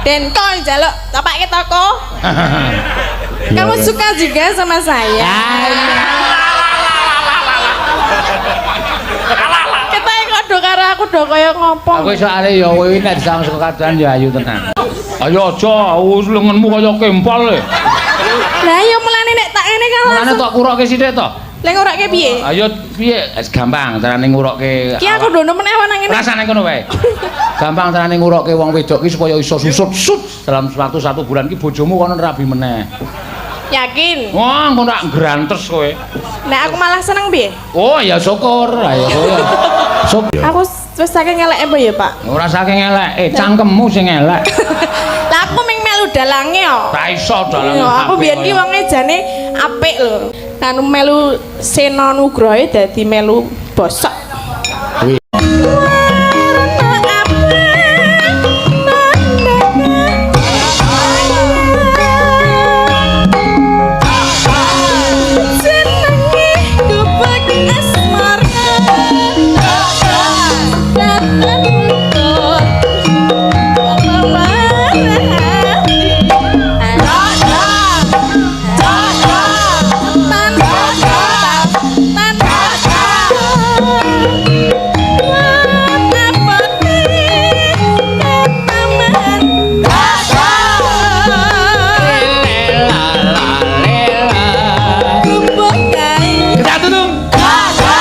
Den kok njaluk tapake toko. Kamu suka juga sama saya? Kita kok do karo aku do kaya ngopo. Aku soalé ya kowe nek disawang saka kadohan ya ayu tenan. Ayo aja, lengenmu kaya kempol e. Lah ya mulane nek tak ngene kan Mulane langsung. tok kurokke sithik to. Lah ngurake piye? Ayo piye? Wis gampang carane ngurokke. Ki aku dono meneh nang ngene. Rasane kono wae. Gampang carane ngurokke wong wedok ki supaya iso susut sut dalam waktu 1 bulan ki bojomu kono rabi meneh. Yakin? Wah, engko tak grantes kowe. Nek aku malah seneng piye? Oh, ya syukur. Ayo kowe. Syukur. Aku wis saking eleke apa ya, Pak? Ora saking elek, cangkemmu sing elek. Lah aku ming melu dalange kok. Ra iso dalange. Iya, aku biyen ki wonge jane apik lho. Anu melu Sena Nugroho dadi melu bosok. Kuwi. Jenenge gubuk asmara. Datang untuk Kita tutung. Kita tutung.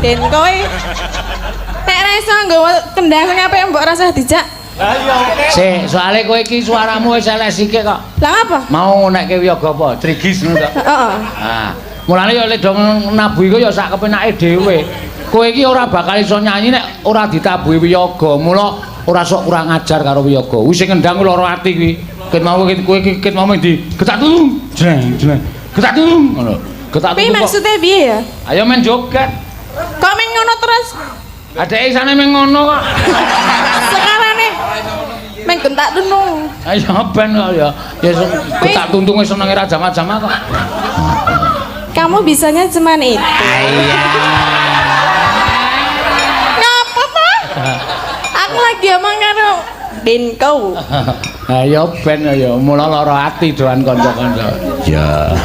Den kowe nek ra iso nggawa kendang sing apik mbok rasah dijak. Sik, soalé kowe iki suaramu wis elek sikik kok. Lah ngapa? Mau nekke wiyaga apa? Trigis ngono to. Heeh. Ah, mulane ya lek do nabuh iku ya sak kepenake dhewe. Kowe iki ora bakal iso nyanyi nek ora ditabuhi wiyaga. Mula ora sok kurang ajar karo wiyaga. Wis sing ngendang lara ati kuwi. Ket mau kowe iki ket mau di getak tulung. Jleng jleng. Getak tulung ngono. Getak Piye tulung. kok. maksudnya piye ya? Ayo men joget. Kok meng ngono terus? Adeke isane men ngono kok. Sekarane meng gentak tunung. Ayo ben kok ya. Ya getak tuntunge senenge ra jama-jama kok. Kamu bisanya cuman itu. Iya. Ngapa ta? Aku lagi omong karo Denko. Ayo ben ya mula lara ati doan kanca-kanca. Ya.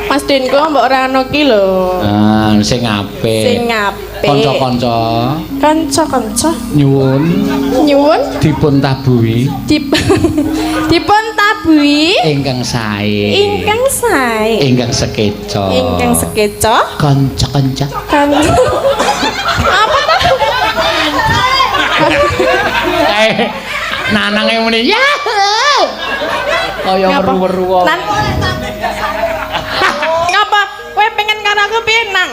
Mas Denko mbok ora ono ki lho. Ah, sing apik. Sing apik. Kanca-kanca Kanca-kanca nyuwun nyuwun dipun tabuhi dipun tabuhi ingkang sae. ingkang sae. Ingkang sekeca. Ingkang sekeca. Kanca-kanca. Kan apa ta? Kae nanange muni ya. Kaya Ngapa? weru-weru kok. Nan. Ngapa? Kowe pengen karo aku piye nang?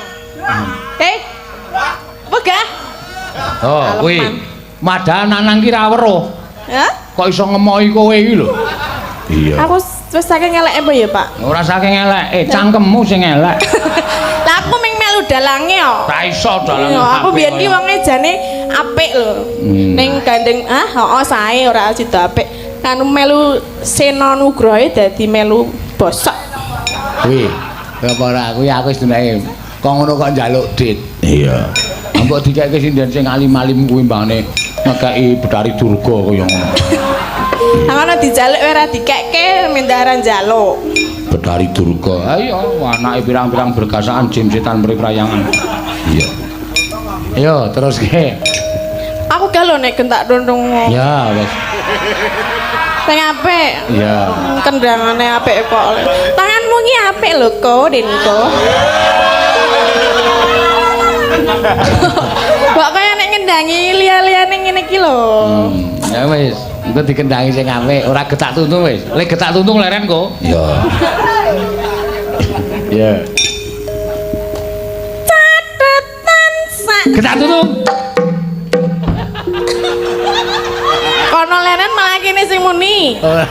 Eh? Wegah? Oh, kuwi. Madahal nanang ki ra weruh. Hah? Kok iso ngemohi kowe iki lho. Iya. Aku wis saking eleke apa ya, Pak? Ora saking elek, cangkemmu sing elek. Lah aku ming melu dalange kok. Ra iso dalange. Iya, aku biyen ki wonge jane apik lho. Ning gandeng ah heeh sae ora sida apik. Anu melu Sena Nugroho dadi melu bosok. Kuwi. Apa ora kuwi aku wis dunake. Kok ngono kok njaluk dit. Iya. Mbok dikeke sinden sing alim-alim kuwi mbane ngekeki Betari Durga kaya ngono. Lah ngono dijaluk ora dikekke mindaran njaluk. Betari Durga. Ayo anake pirang-pirang bergasaan jim setan mri prayangan. Iya. Ayo terus ke. Aku gak lho nek gentak tuntung. Ya wis. Sing apik. Iya. Kendangane apik kok. Tanganmu ki apik lho, Ko, Denko. Kok kaya nek ngendangi liya-liyane ngene iki lho. Ya wis, engko dikendangi sing apik, ora getak tuntung wis. Lek getak tuntung leren kok. Iya. Iya. Catetan sak Getak tuntung. Kono leren muni. Ora,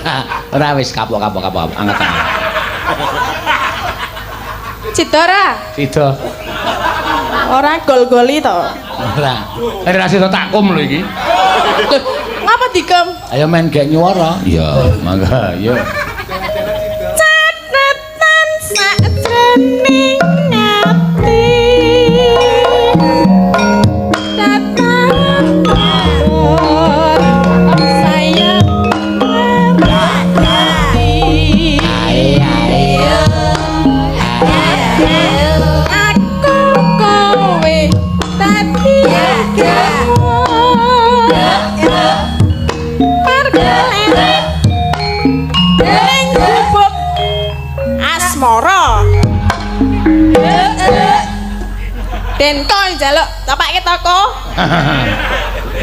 ora wis kapok-kapok kapok anget. Sida ora? Sida. Ora gol-goli to. Ora. Ora sida takum lho iki. Lho, ngapa dikem? Ayo main gek nyuara. Iya, mangga, yo. Catetan sakjroning ati. Datang sayang merhati. Aku kowe dadi marga ning gubuk asmara. Den kok njaluk topake toko.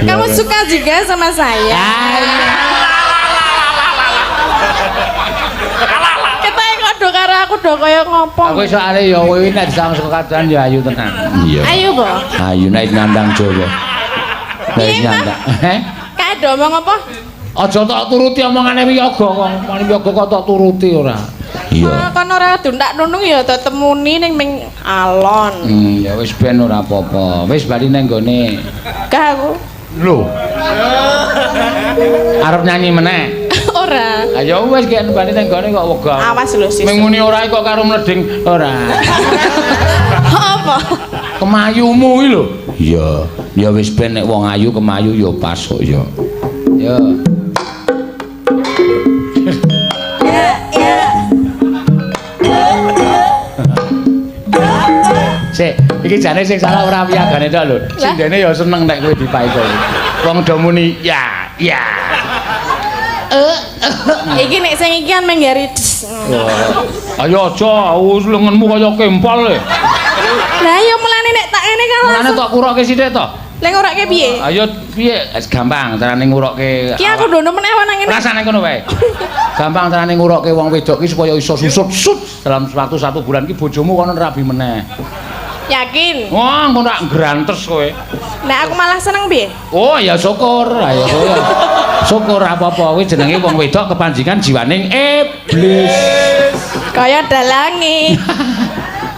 Kamu suka juga sama saya? Kita kok do karo aku do kaya ngopo. Aku soalé ya kowe nek disawang saka kadohan ya ayu tenan. Iya. Ayo, Po. Ayu nek nyandang Jawa. Nek Piye, Mas? nyandang. Heh? Kae do omong apa? Aja tok turuti omongane wiyaga kok. Omongane wiyaga kok tok turuti ora. Iya. Kono ora dundak nunung ya tetep muni ning ming alon. Ya wis ben ora apa-apa. Wis bali nang gone. Gak aku. Lho. Arep nyanyi meneh. Ora. Ayo wis gek bali nang gone kok wegah. Awas lho sis. Ming muni ora kok karo mleding ora. Apa? Kemayumu iki lho. Iya. Ya wis ben nek wong ayu kemayu ya pas kok ya. Ya. Sik, iki jane sing salah ora wiyagane tok lho. Sindene ya seneng nek kowe dipaito. Wong do muni ya, ya. Iki nek sing iki kan menggari des. Ayo aja, lenganmu kaya kempal e. Lah ya mulane nek tak ngene kan Mulane langsung. tok kurokke sithik to. Lah ngurokke piye? Ayo piye? Wis gampang carane ngurokke. Ki aku ndono meneh nang ngene. Rasane ngono wae. Gampang carane ngurokke wong wedok ki supaya iso susut sut dalam waktu 1 bulan ki bojomu kono rabi meneh. Yakin? Wah, engko tak grantes kowe. Nek aku malah seneng piye? Oh ya syukur, ayo kowe. Syukur apa-apa kuwi jenenge wong wedok kepanjingan jiwaning iblis. Kaya dalangi.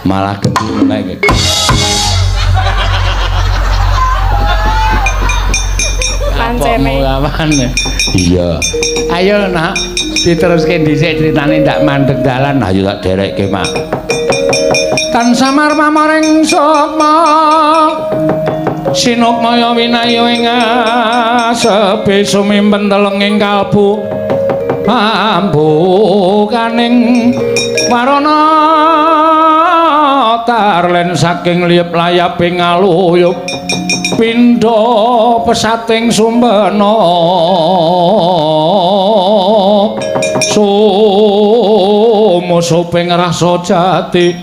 Malah genti meneh iki. Pancene. Iya. Ayo nak diteruske dhisik critane ndak mandeg dalan. Ayo tak derekke, Mak. Tan samar pamaring sukma sinukmaya winayu ing asepi sumimpen telenging kalbu ambukaning warana tarlen saking liyep layaping aluyup pindha pesating sumbena sumusuping rasa jati.